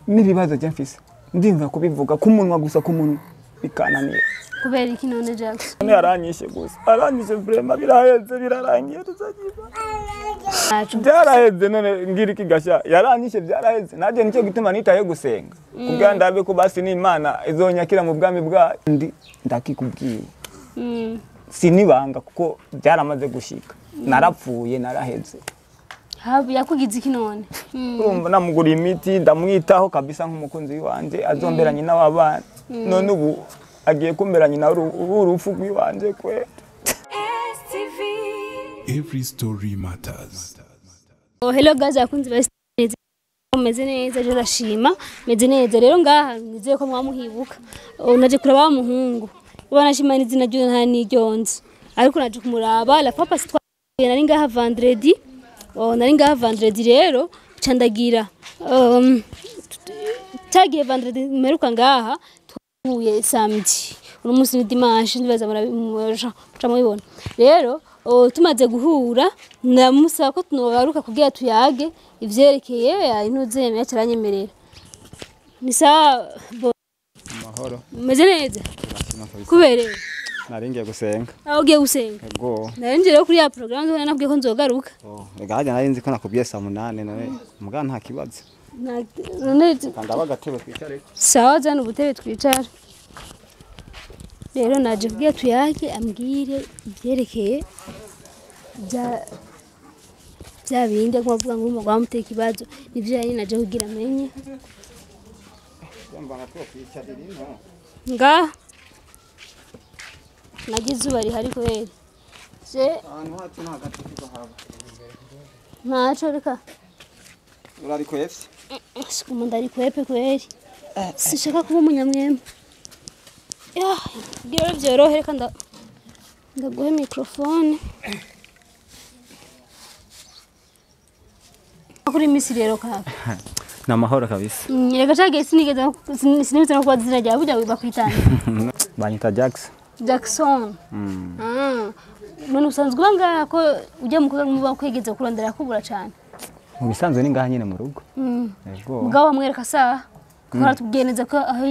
N'ibibazo je mfise ndimva kubivuga kumunwa gusa kumunwa bikananira. Kubera iki none Jackson? None yaranyishe gusa, aranyishe vraiment, biraheze birarangiye tuzagiba. Byaraheze none ngira iki gasha, yaranyishe byaraheze. Naje nicyo gituma nitaye gusenga kugira ndabe ko basi n'Imana izonyakira mu bwami bwayo. Ndi ndakikubwiye sinibanga kuko byaramaze gushika, narapfuye naraheze. Habu yakugize iki none? Urumva namugura imiti ndamwitaho kabisa nk'umukunzi wanje azombera nyina w'abana. None ubu agiye kumbera nyina w'urupfu rw'iwanje kwe. Every story matters. Oh, hello guys, akunzi ba meze neza, je rashima meze neza. Rero ngaha nizeye ko mwamuhibuka. Naje kuraba wa muhungu ubona shima n'izina ryo nta n'iryonze, ariko naje kumuraba la papa sitwa nari ngaha vendredi. Nari ngaha vendredi rero candagira tagiye vendredi meruka ngaha twahuye samedi, uno munsi ni dimanche, ndibaza muraja mubibona. Rero tumaze guhura ndamusaba ko tunogaruka kugira tuyage ivyerekeye intuze yacaranyemerera. Ni sawa mahoro, meze neza kubereye naringiye gusenga. Aho ugiye gusenga? Yego. Naringiye kuri ya program ndabona nakubwiye ko nzogaruka. Oh, rega hajya nari nzi ko nakubwiye saa 8 nawe muga nta kibazo. None ndaba gatebe twicare. Sawa zana ubutebe twicara. Rero naje kugira tuyage ambwire ivyerekeye bya bindi ko bavuga ngo umugwa amuteka ikibazo nivyo yari naje kugira amenye. Nga nagize izuba rihari kubera je ahantu hacu nta gatuti kahaba. Ntaco reka urari kwefye sikuma ndari kwepe kweri, sishaka kuba umunyamwema. Ya gira byorohe, reka ndaguhe microphone. Kuri misi rero kaka na mahoro kabisa. Reka cyagiye sinigeze sinigeze no kuba zina ryawe burya bakwitana. Banyita Jackson. Jackson. None usanzwe uba ngaha ko ujya mu muba kwegeza kurondera kubura cyane? Mu bisanzwe ni ngaha nyine mu rugo. Yego. Mugabo wamwereka saha kuko aratubwiye neza ko aho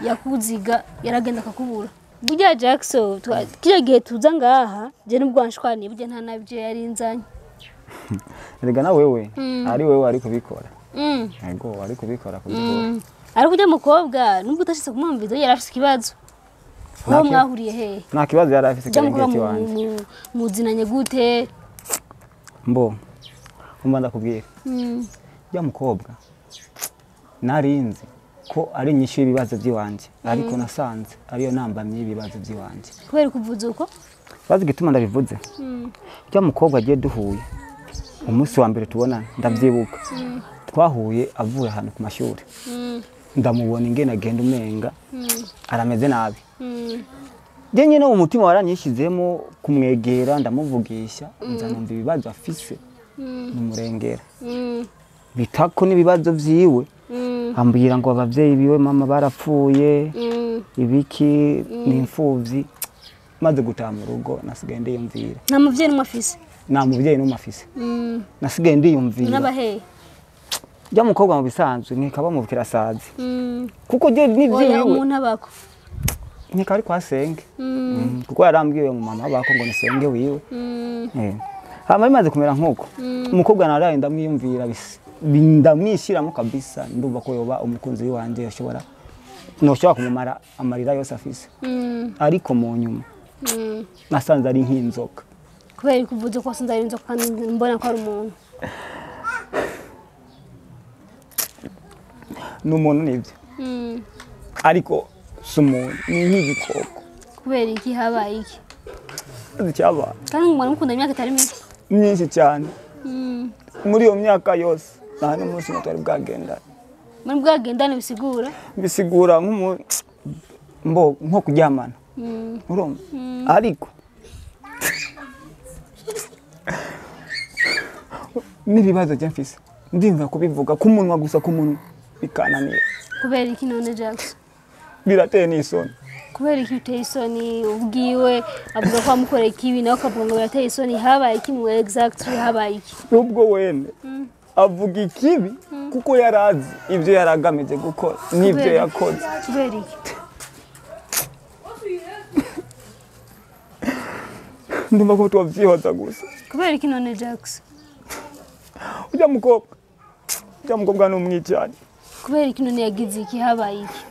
yakuziga yaragenda akakubura. Burya Jackson kiriya gihe tuza ngaha je nubwo wanshwaniye burya nta nabyo yari nzanye. Erega na wewe ari wewe ari kubikora. Yego ari kubikora kubikora. Ariko ujya mukobwa nubwo utashitse kumwumviza yari afise ikibazo. Aho mwahuriye he? Nta kibazo yari afise karengeti wanje. Muzinanye gute? Mbo umba ndakubwira. Ujya mukobwa narinzi ko ari nyishu y'ibibazo by'iwanje, ariko nasanze ariyo nambamye y'ibibazo by'iwanje. Kubera kuvuza uko? Bazi gituma ndabivuze. Ujya mukobwa agiye duhuye umunsi wa mbere tubona ndavyibuka. Twahuye avuye ahantu ku mashuri. Ndamubona ingene agenda umenga arameze nabi. Je nyene umutima waranyishizemo kumwegera ndamuvugisha nza numva ibibazo afise numurengera. Bitako n'ibibazo vyiwe. Ambwira ngo abavyeyi biwe mama barapfuye ibiki n'imfuvyi. Maze gutaha mu rugo nasigaye ndiyumvira. Nta muvyeyi n'umwe afise? Nta muvyeyi n'umwe afise. Nasigaye ndiyumvira. N'abahehe? Jya mukobwa mu bisanzwe nkikaba mu kirasazi. Kuko je n'ivyiwe umuntu abako. Nkika ari kwa senge. Kuko yarambwiye mu mama bako ngo nisenge wiwe. Hama bimaze kumera nkuko. Umukobwa naraye ndamwiyumvira ndamwishiramo kabisa ndumva ko yoba umukunzi wanje yoshobora noshobora kumumara amarira yose afise. Ariko mu nyuma nasanze ari nk'inzoka. Kubera kuvuze ko wasanze ari inzoka kandi mbona ko ari umuntu. N'umuntu nibyo. Ariko si umuntu ni nk'igikoko. Kubera iki habaye iki? Icyabaye. Kandi mwari mukunda imyaka itari mike? Myinshi cyane. Muri iyo myaka yose nta n'umunsi umwe twari bwagendane. Muri bwagendane bisigura? Bisigura nko kuryamana. Urumva? Ariko n'ibibazo je mfise ndimva kubivuga kumunwa gusa kumunwa bikananira. Kubera iki none Jackson? Birateye n'isoni. Kubera iki biteye isoni? Ubwiwe avuga ko amukoreye ikibi nawe akavuga ngo birateye isoni. Habaye iki mu exactly habaye iki? Ubwo wene Avuga ikibi kuko yarazi ibyo yaragamije gukora n'ibyo yakoze. Kubera iki? Ndumva ko twavyihoza gusa. Kubera iki none Jackson? Ujya mukobwa ni umwicanyi. Kubera iki none yagize iki, habaye iki?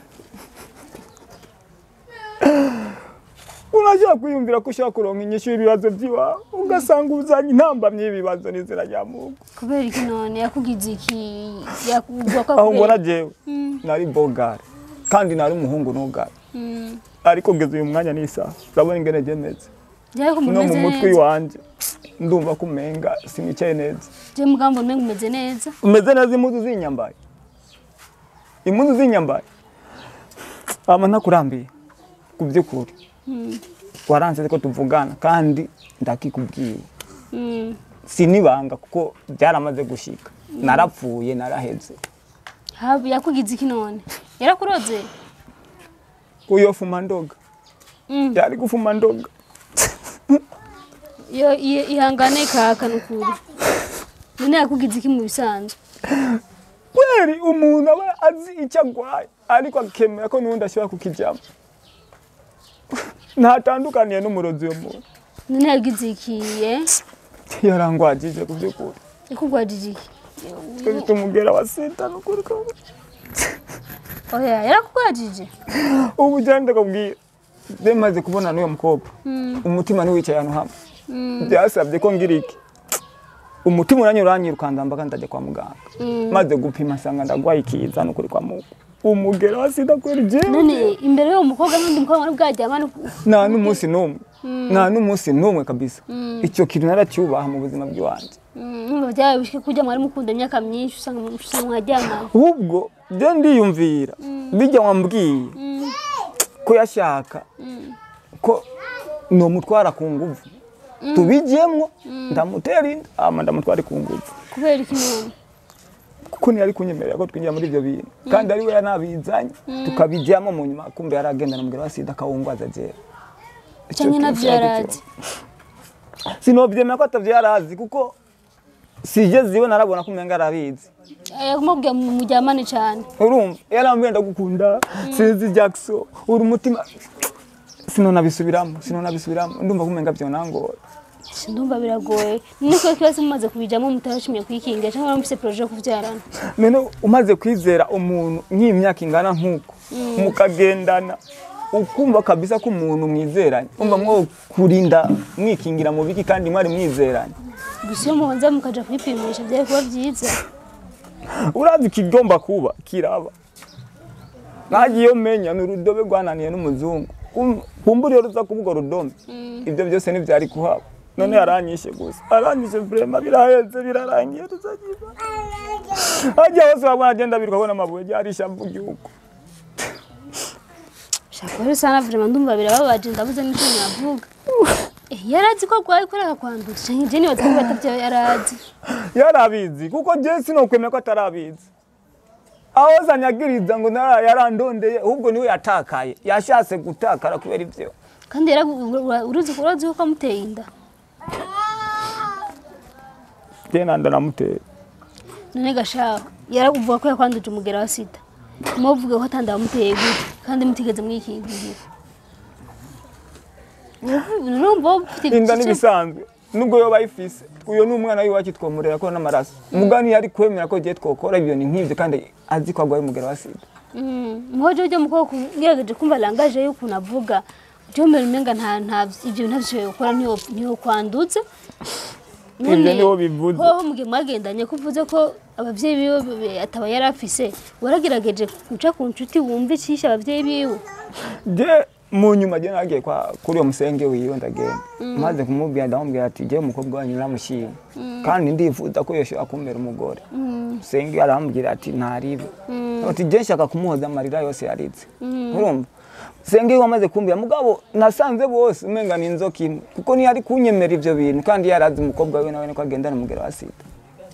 Unashaka kwiyumvira ko ushaka kuronka inyishu y'ibibazo by'iwawe ugasanga uzanye intambamyi y'ibibazo n'inzira ya Mungu. Kubera iki none yakugize iki? Aho mbona jewe nari bogare kandi nari umuhungu n'ugare, ariko ngeze uyu mwanya n'isaha urabona ingene jemeze no mu mutwe wanje ndumva ko umenga sinicaye neza. Je mugambo umenga umeze neza, umeze neza. Impuzu zinyambaye ama ntakurambiye ku by'ukuri. Waranze ko tuvugana kandi ndakikubwiye. Sinibanga kuko byaramaze gushika. Narapfuye naraheze. Yakugize iki none? Yarakuroze? Uyo fuma ndoga. Yari gufuma ndoga. Yo ihangane kaka nukuri. None yakugize iki mu bisanzwe? Kweri umuntu aba azi icyo agwaye ariko akemera ko nundi ashobora kukijyamo. Ntatandukaniye n'umurozi uyo muntu. None yagize iki? Yarangwajije ku by'ukuri. Yakugwajije iki? Mfite umugera wa sida n'ukuri ko. Oya, yarakugwajije? Ubu jya ndakubwira. Maze kubona n'uyo mukobwa. Umutima ntiwicaye ahantu hamwe. Byasabye ko ngira iki? Umutima uranyirukanda mbaka ndajya kwa muganga. Maze gupima nsanga ndagwaye ikiza n'ukuri kwa Mungu. Umugera wa sida kweri jewe. None imbere y'uwo mukobwa n'undi mukobwa wari bwaryamana? Nta n'umunsi n'umwe. Nta n'umunsi n'umwe kabisa. Icyo kintu naracyubaha mu buzima bw'iwanje. Numva byabaye bishike kujya mwari mukunda imyaka myinshi usanga mwaryamana. Ubwo je ndiyumvira bijya wambwiye ko yashaka ko nomutwara ku nguvu. Tubijemwo ndamutera inda ama ndamutwara ku nguvu. Kubera iki none? Kuko ntiyari kunyemerera ko twinjira muri ibyo bintu kandi ari we yanabizanye tukabijyamo mu nyuma kumbe yaragenda namubwira wa sida akawungwaza jera. Cyangwa navyo yarazi? Sinovyemera ko atavyo yarazi kuko sije ziwe narabona ko umenga arabizi. Yakumubwiye mujyamane cyane. Urumva yarambwiye ndagukunda sinzi Jackson uri umutima sinonabisubiramo ndumva ko umenga vyonangora. Ndumva biragoye. Niko kibazo mumaze kubijamo mutarashimye kwikinga cyangwa mufise projet yo kuvyarana. None umaze kwizera umuntu nk'imyaka ingana nkuko mukagendana ukumva kabisa ko umuntu mwizeranye umva mwo kurinda mwikingira mu biki kandi mwari mwizeranye. Gusa iyo mubanza mukaja kwipimisha byari kuba byiza. Urazi kigomba kuba kiraba. Nagiye menya n'urudobe rwananiye n'umuzungu. Kumbura ruza kuvuga rudome. Ibyo byose ntibyari kuhaba. None yaranyishe gusa. Aranyishe vraiment biraheze birarangiye tuzagiba. Ajya hose wabona agenda biruka abona amabuye yarisha mvuga igihugu. Shakora sana vraiment ndumva birababaje ndabuze n'icyo navuga. Yarazi ko agwaye kureka kwandura. Je nibaza ko atavyo yarazi. Yarabizi kuko je sinokwemera ko atarabizi. Aho zanyagiriza ngo yarandondeye ahubwo niwe yatakaye. Yashatse gutakara kubera ivyo. Kandi uruzi ko amuteye inda. Tena ndanamuteye. None gashaho yarakuvuga ko yakwanduje umugera wa sida. Muvuga ko atandamuteye gute kandi mutigeze mwikingira. Urumva ufite inda nibisanzwe nubwo yoba ifise uyo n'umwana wiwacu twomurera ko n'amaraso. Mugani yari kwemera ko giye twokora ibyo ni nk'ivyo kandi azi ko agwaye umugera wa sida. Mhoje ujye mukoko ngerageje kumva langage y'ukuntu avuga. Jombe umenga nta ibyo ntavyo gukora niyo kwanduza. Ibyo niho bivuze. Ho muge mwagendanye kuvuze ko abavyeyi biwe ataba yarafise waragerageje kuca ku ncuti wumva icisha abavyeyi biwe. Je mu nyuma je nagiye kwa kuri uwo musenge wiwe ndagenda. Maze kumubwira ndamubwira ati je umukobwa wanyu namushimye kandi ndifuza ko yoshobora kumbera umugore. Musenge arambwira ati ntaribe. Ati je nshaka kumuhoza amarira yose yaritse. Urumva? Senge wamaze kumbira mugabo nasanze bose umenga ni inzoka imwe kuko ntiyari kunyemera ivyo bintu kandi yarazi umukobwa we nawe ko agendana umugera wa sida.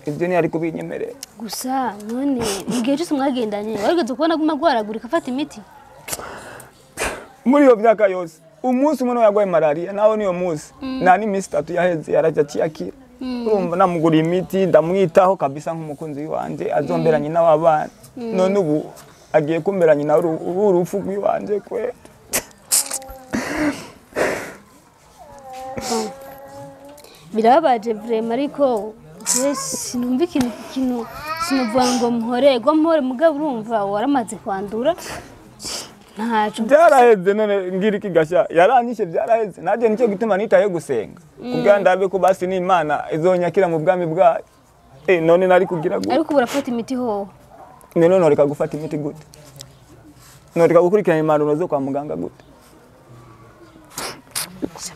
Ivyo ntiyari kubinyemerera. Gusa none mugihe cyose mwagendanye warigeze kubona aguma agwaragurika afata imiti? Muri iyo myaka yose umunsi umwe yagwaye malaria naho niyo munsi nta n'iminsi itatu yaheze yarajya akiyakira. Urumva namugura imiti ndamwitaho kabisa nk'umukunzi wanje azombera nyina w'abana. None ubu agiye kumbera nyina urupfu rw'iwanje kwe. Birababaje vraiment ariko sinumva ikintu sinovuga ngo mpore go mpore mugabo urumva waramaze kwandura ntaco byaraheze. None ngira iki gasha yaranyishe byaraheze. Naje nicyo gituma nitaye gusenga kugira ndabe ko basi n'Imana izonyakira mu bwami bwayo. None nari kugira gute? Ariko burafata imiti ho. None noreka gufata imiti gute? Noreka gukurikirana impanuro zo kwa muganga gute?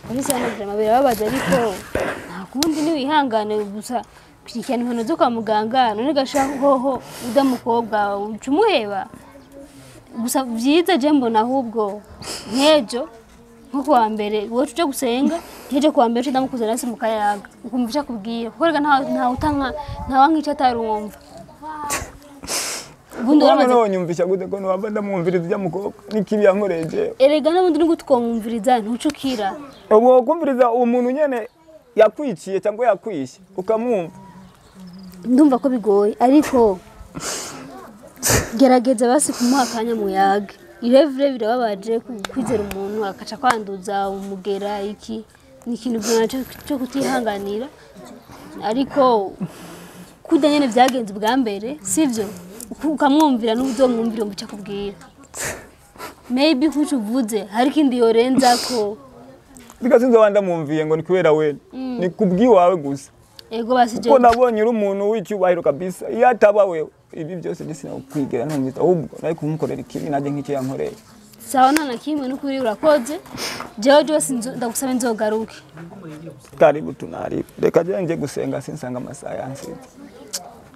Polisi hano vraiment birababaje ariko nta kundi ni wihangane gusa kurikirana impanuro zo kwa muganga. None gashaka hoho uda mukobwa ucumuheba gusa vyiza je mbona ahubwo nkejo nko kuwa mbere wowe tuje gusenga nkejo kuwa mbere ndamukuzana nasi mukayaga ukumva icyo akubwira kuko rega nta utanka nta wankica atarumva. Ubundi waramaze nonyumvisha gute ko nowaba ndamwumviriza ujya mukobwa n'ikibi yankoreje? Erega n'ubundi ni gutwomviriza ntucukira. Ubu kumviriza umuntu nyene yakwiciye cyangwa yakwishe ukamwumva ndumva ko bigoye ariko gerageza basi kumuha akanya muyaga. Irevure birababaje kwizera umuntu akaca kwanduza umugera iki ni ikintu cyo kutihanganira ariko kurya nyene vyagenze ubwa mbere sivyo ukamwumvira n'uzomwumvira ngo icyo akubwira maybe kuco uvuze hari ikindi yorenza ko bigasinze wanda mumviye ngo ni kubera we ni kubwiwawe gusa. Ego basi je ko nabonye uri umuntu w'icyubahiro kabisa iyo ataba wewe ibi byose ndisina kwigera ntumvita ahubwo nari kumukorera ikibi naje nk'icyo yankoreye. Sawa nta na kimwe n'ukuri urakoze. Jewe byose ndagusaba inzogaruke. Karibu tunari reka je nje gusenga sinsanga amasaha yansize.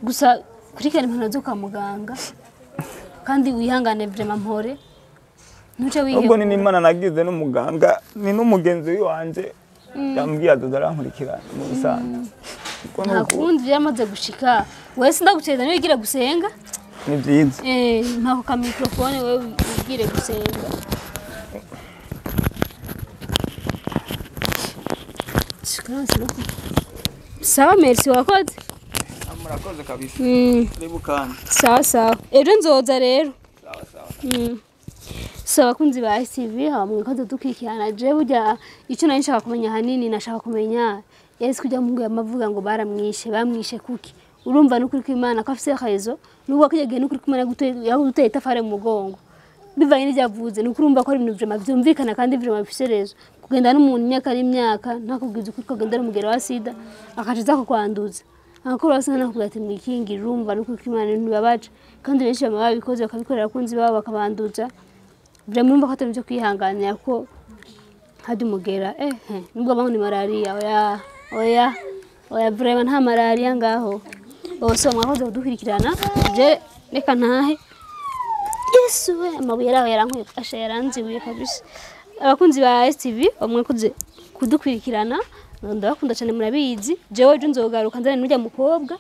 Gusa kurikirana impanuro zo kwa muganga kandi wihangane vraiment mpore ntuce wiheba. Ubwo ni n'Imana nagize n'umuganga ni n'umugenzi wanje yambwiye azoza mu busanzwe. Nta kundi byamaze gushika wese ndaguceza niwe ugira gusenga ni byiza. Mpako ka microphone wewe ubwire gusenga. Sawa merci wakoze. Murakoze kabisa. Karibu kandi. Sawa sawa. Ejo nzoza rero. Sawa sawa. Sawa bakunzi ba ICV hamwe ko dukikirana je burya icyo nari nshaka kumenya hanini nashaka kumenya yari kujya mungu yamavuga ngo baramwishe bamwishe kuki urumva n'ukuri kw'Imana ko afise raison nubwo akijya n'ukuri kw'Imana guteye itafare mu mugongo bivanye n'ivyavuze n'ukuri urumva ko ari ibintu vraiment vyumvikana kandi vraiment bifise raison kugenda n'umuntu imyaka n'imyaka ntakubwiza ukuri ko agenda n'umugera wa sida akaciza ko kwanduza akora basa nakubwira ati mwikingira urumva n'ukuri kw'Imana ntibabaca kandi benshi bama babikoze bakabikorera abakunzi babo bakabanduza vraiment urumva ko atari ivyo kwihanganira ko hadi mugera nubwo bamwe ni malaria oya oya oya vraiment nta malaria ngaho bose mwakoze kudukurikirana je reka ntahe Yesu we amabuye yaraho yarankuye asha yaranzibuye kabisa. Abakunzi ba STV mwakoze kudukurikirana ndabakunda cyane murabizi jewe ejo nzogaruka nzane n'urya mukobwa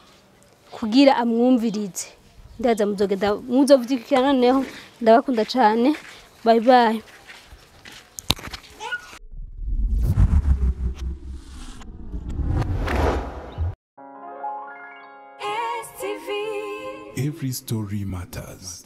kugira amwumvirize ndaza muzogenda muzovyikirana noneho ndabakunda cyane bye bye. Every story matters.